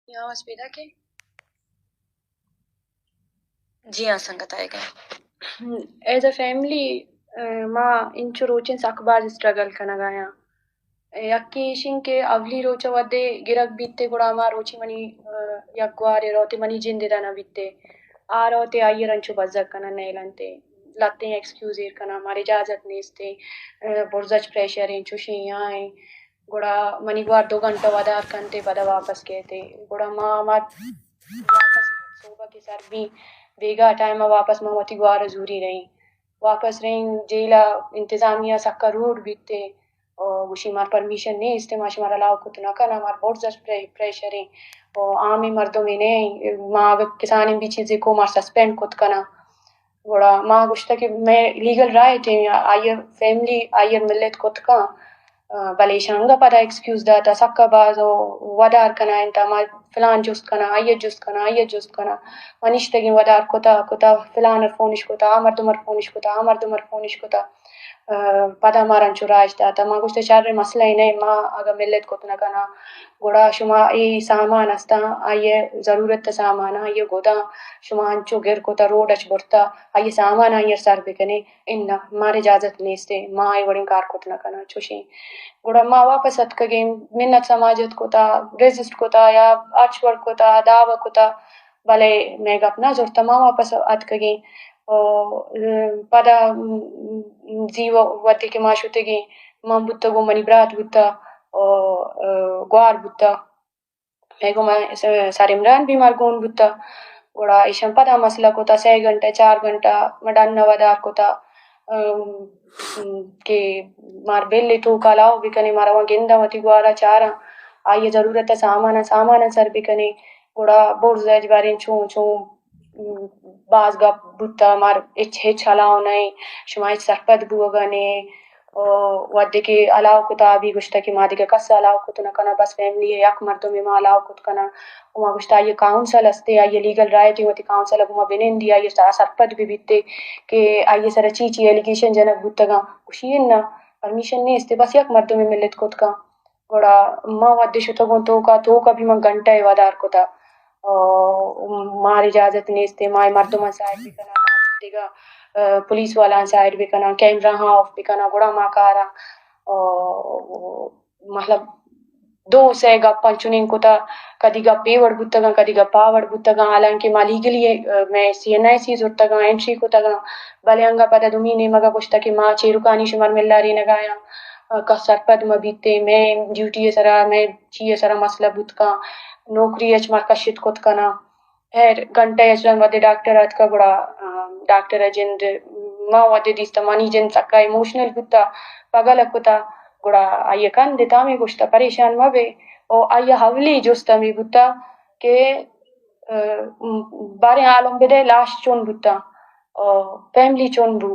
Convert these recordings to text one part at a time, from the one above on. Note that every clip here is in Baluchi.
آواز پیدا کے؟ جی ہاں سنگت، آئے گئے۔ ایز اے فیملی، ما انچو روچیں سک باز اسٹرگل کنگ ءَ آں۔ یکے ایشیں کہ اولی روچ ءَ وھدے گرگ بیتے، گڑا ہما روچی منی، آ، یک گوارے روتے منی جند ادا نہ بیتے۔ آ روتے آئی ءَ را انچو بزگ کناں نیلنتے۔ لھتیں ایکسکیوز ایر کناں، مارا اجازت نیستے، آ، برزا چہ پریشر ایں، چوشیں آ ایں۔ گڑا منی گوار دو گھنٹہ ودار کنتے، پدا واپس کیتے۔ گڑا ما، ما واپس صبح کہ سر بی، بیگاہ ٹائم ءَ واپس ما وتی گوار ءَ زوری رئیں۔ واپس رئیں، جیل ءِ انتظامیہ سکا روڈ بیتے، او گوشی مار پرمیشن نیست، ما شمار الاؤ کت نہ کناں، مار برزا چہ پرے-، پریشر ایں، او عام مردمے نہ ایں، ما اگہ کسانیں بھی چیزے کو مار سسپینڈ کت کناں۔ گڑا ما گوشتہ کہ مئے لیگل رائٹ ایں، آئی ءِ فیملی آئی ءَ ملت کت کن، آ، بلے ایشاں انگہ پدا ایکسکیوز داتا، سکا باز ودار کنائینتا، ما فلان جست کناں، آئی ءَ جست کناں، آئی ءَ جست کناں۔ ما نشتگیں ودار کتا، کتا، فلان ءَ فونش کتا، آ مردم ءَ فونش کتا، آ مردم ءَ فونش کتا۔ آ، پدا مارا انچو راج داتا۔ ما گوشتہ شر، مسئلہ ئے نہ، ما اگہ ملت کت نہ کناں، گڑا شما اے سامان استاں، آئی ءِ ضرورت ءِ سامان، آئی ءَ گداں، شما انچو گر کتا، روڈ اچ برتا، آئی ءِ سامان آئی ءَ سر بکنے۔ اناں، مارا اجازت نیست، ما اے وڑیں کار کت نہ کناں، چوشیں۔ گڑا ما واپس اتکگیں، منت سماجت کتا، ریزسٹ کتا یا ہرچ وڑ کتا، دعوی کتا، بلے مئے گپ نہ زرتا، ما واپس اتکگیں۔ او، پدا، م، م، زی و-، وھدے کہ ما شتگیں، من بوتگوں، منی برات بوتا، او، گوار بوتا۔ مئے گوما س-، سر عمران بیمار گون بوتا۔ گڑا ایشاں پدا مسئلہ کتا، سئے گھنٹہ، چار گھنٹہ، ما ڈن ءَ ودار کتا، ام، ام، کہ مار بل ءِ توکا الاؤ بکنے، مارا وہاں گنداں وتی گوارا چاراں، آئی ءِ ضرورت ءِ سامان، سامان سر بکنے۔ گڑا برز اچ باریں چون چون، ام، باز گپ بوتا، مار ہچ، ہچ الاؤ نہ ایں، شما ہچ سرپد بوگا نہ ایں۔ او وھدے کہ الاؤ کتا، بی گوشتہ کہ ما دگہ کس الاؤ کت نہ کناں، بس فیملی ءِ یک مردمے ما الاؤ کت کناں۔ او ما گوشتہ آئی ءِ کاؤنسل استے، آئی ءِ لیگل رائٹ ایں وتی کاؤنسل ءَ گوما بنندی، آئی ءَ سرپد بہ بیتے کہ آئی ءِ سرا چی چی ایلیگیشن جنگ بوتگاں۔ گوشی اناں، پرمیشن نیست، بس یک مردمے ملت کت کن۔ گڑا ما وھدے شتگوں توکا، توکا بھی من گھنٹہ ءَ ودار کتا۔ آ، مار اجازت نیست، ما اے مردماں سائیڈ بکناں، دگہ، آ، پولیس والاں سائیڈ بکناں، کیمرہ ہاں آف بکناں، گڑا ما کاراں۔ آ، مطلب، دو سئے گپ انچنیں کتا، کدی گپ اے وڑ بوتگاں، کدی گپ آ وڑ بوتگاں، حالانکہ ما لیگلی، آ، مئے سی این آئی سی زرتگاں، انٹری کتگاں، بلے انگا پدا دومی نیمگا گوشتہ کہ ما چیرکانی شمار ملارینگایاں، آ، کس سرپد مہ بیتے، مئے ڈیوٹی ءِ سرا، مئے چی ءِ سرا مسئلہ بوت کن، نوکری اچ مار کشت کت کناں۔ ہیر، گھنٹہ اچ رند وھدے ڈاکٹر آتکا، گڑا، آ، ڈاکٹر ءِ جند، ما وھدے دیستہ منی جند سکا ایموشنل بوتا، پگل کتا، گڑا آئی ءَ کندت ہمے گوشتہ، پریشان مہ بے۔ او آئی ءِ اولی جست ہمے بوتا کہ، آ، باریں عالم بدے لاش چون بوتا، او فیملی چون بو۔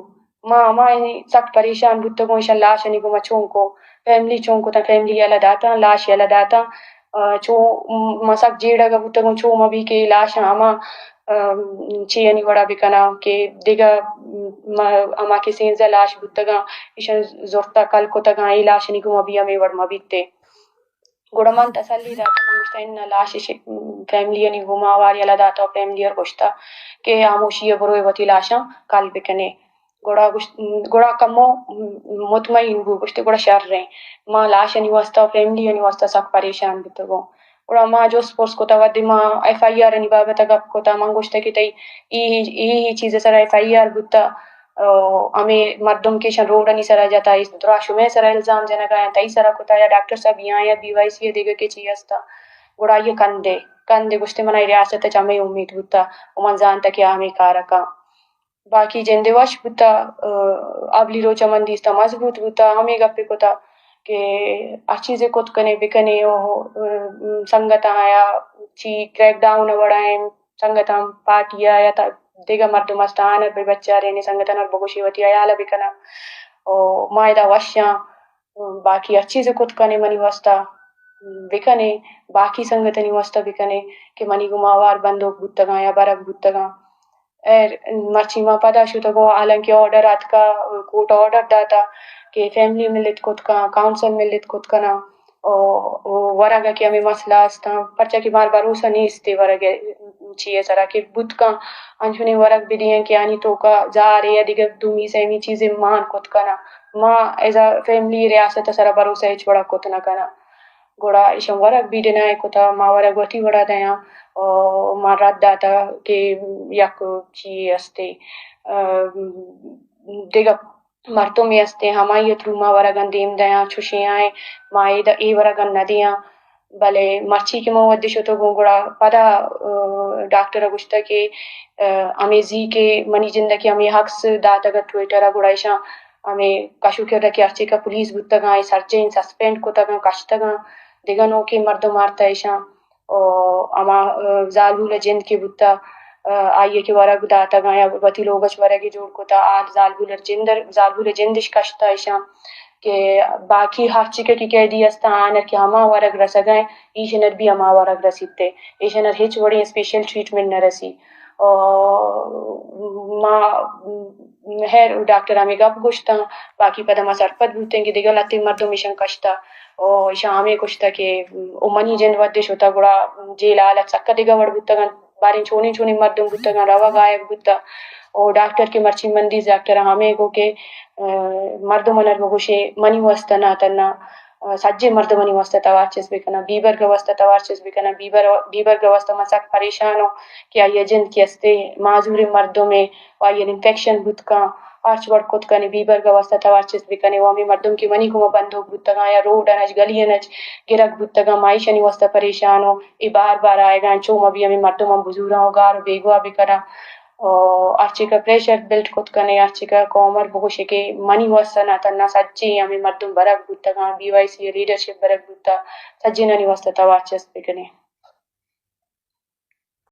ما، ما سک پریشان بوتگوں، ایشاں لاشانی گوما چون کو، فیملی چون کتاں، فیملی یلہ داتاں، لاش یلہ داتاں۔ آ، چو، م-، ما سک جیڑگ ءَ بوتگوں، چو مہ بی کہ اے لاشاں ہما، آ، چیانی وڑا بکناں کہ دگہ، م-، ہما کہ سینزدہ لاش بوتگاں، ایشاں زرتا کل کتگاں، اے لاشانی گوما بھی ہمے وڑ مہ بیتے۔ گڑا من تسلی داتا، من گوشتا، اناں، لاش اش-، فیملیانی گوما ہوار یلہ داتا و فیملی ءَ گوشتا کہ ہاموشی ءَ بروئے، وتی لاشاں کل بکنے۔ گڑا گوشت، گڑا کمو مطمئن بو، گوشتے گڑا شر ایں۔ ما لاشانی واسطہ و فیملیانی واسطہ سک پریشان بوتگوں۔ گڑا ما جست پرس کتا، وھدے ما ایف آئی آر آنی بابت ءَ گپ کتا، من گوشتا کہ تئی ای، ای، ای چیز ءِ سرا ایف آئی آر بوتا، او ہمے مردم کہ ایشاں روڈانی سرا جتا، اے دراہ شمئے سرا الزام جنگا یا تئی سرا کتا یا ڈاکٹر صاحب یہاں یا بی وائی سی ءَ دگہ کہ چی ہستا۔ گڑا آئی ءَ کندے، کندے گوشتے منا اے ریاست ءَ چہ ہمے امید بوتا و من زانتا کہ آ ہمے کار ءَ کن۔ باقی جندے وش بوتا، آ، اولی روچا من دیستا مضبوط بوتا، ہمے گپے کتا کہ ہر چیزے کت کنے بکنے و، آ، سنگتاں یا چی کریک ڈاؤن وڑا ایں، سنگتاں پارٹی یا تا دگہ مردم است آنر بہ بچارین، سنگتاں بگوشی وتی حیال بکناں و ما ادا وشاں۔ باقی ہر چیزے کت کنے منی واسطہ بکنے، باقی سنگتانی واسطہ بکنے کہ منی گوما ہوار بندوک بوتگاں یا برگ بوتگاں۔ ایر، مرچی ما پدا شتگوں، حالانکہ آرڈر آتکا، کورٹ آرڈر داتا کہ فیملی ملت کت کن، کاؤنسل ملت کت کناں، او، او ورگ ء کہ ہمے مسئلہ استاں، پرچا کہ مار بھروسہ نیست ورگ ء چی ء سرا کہ بوت کن انچونیں ورگ بدیاں کہ آنی توکا زارے یا دگہ دومی سیمی چیزے مان کت کناں۔ ما ایز ا فیملی ریاست ء سرا بھروسہ ہچ وڑا کت نہ کناں۔ گڑا ایشاں ورگ بھی ڈینائی کتا، ما ورگ وتی وڑا دیاں، او ما رد داتا کہ یک چی استے، ا، دگہ مردمے استیں، ہمائی ء تھرو ما ورگاں دیم دیاں، چوشیں آئیں ما اے د-، اے ورگاں نہ دیاں۔ بلے مرچی کہ من وھدے شتگوں گڑا پدا، ا، ڈاکٹر ء گوشتگ کہ، ا، ہمے زی کہ منی جند ء کہ ہمے عکس داتگ ات ٹویٹر ء گڑا ایشاں ہمے کش ء کر ء کہ ہرچی کہ پولیس بوتگاں، اے سرجیں سسپینڈ کتگاں، کشتگاں، دگہ نوکیں مردم آرتہ ایشاں۔ او ہما، ا، زالبول ء جند کہ بوتہ، ا، آئی ء کہ ورگ داتگاں یا وتی لوگ اچ ورگے جوڑ کتہ، آ زالبول ء جند، زالبول ء جندش کشتہ ایشاں کہ باقی ہرچی کہ قیدی استاں آنر کہ ہما ورگ رسگا انت، ایشنر بھی ہما ورگ رسیت، ایشنر ہچ وڑیں اسپیشل ٹریٹمنٹ نہ رسی۔ او ما خیر ڈاکٹر ہمے گپ گوشتاں، باقی پدا ما سرپد بوتیں کہ دگہ لہتیں مردم ایشاں کشتہ۔ او ایشاں ہمے گوشتہ کہ او منی جند وھدے شتہ گڑا جیل ء حالت سکا دگہ وڑ بوتگ انت، باریں چونیں چونیں مردم بوتگاں روگ آیگ بوتہ۔ او ڈاکٹر کہ مرچی من دیست ڈاکٹر ء ہمے گو کہ، ا، مردم انر بگوشے منی واسطہ نہ تنا، ا، سجے مردمانی واسطہ توار چست بکناں، بیبرگ ء واسطہ توار چست بکناں، بیبر، بیبرگ ء واسطہ من سک پریشان اوں کہ آئی ء جند کہ استے معذوریں مردمے و آئی ء انفیکشن بوت کن، ہرچ وڑ کت کنے بیبرگ ء واسطہ توار چست بکنے و ہمے مردم کہ منی گوما بندوک بوتگاں یا روڈ انچ گلی انچ گرگ بوتگاں، ما ایشانی واسطہ پریشان اوں، اے بار بار آیگاں، چو ما بھی ہمے مردماں بزوراں و گار و بیگواہ بکناں۔ او ہرچیکہ پریشر بلڈ کت کنے، ہرچیکہ قومر بگوشے کہ منی واسطہ نہ تنا سجیں ہمے مردم برگ بوتگاں، بی وائی سی ء لیڈرشپ برگ بوتہ، سجینانی واسطہ توار چست بکنے۔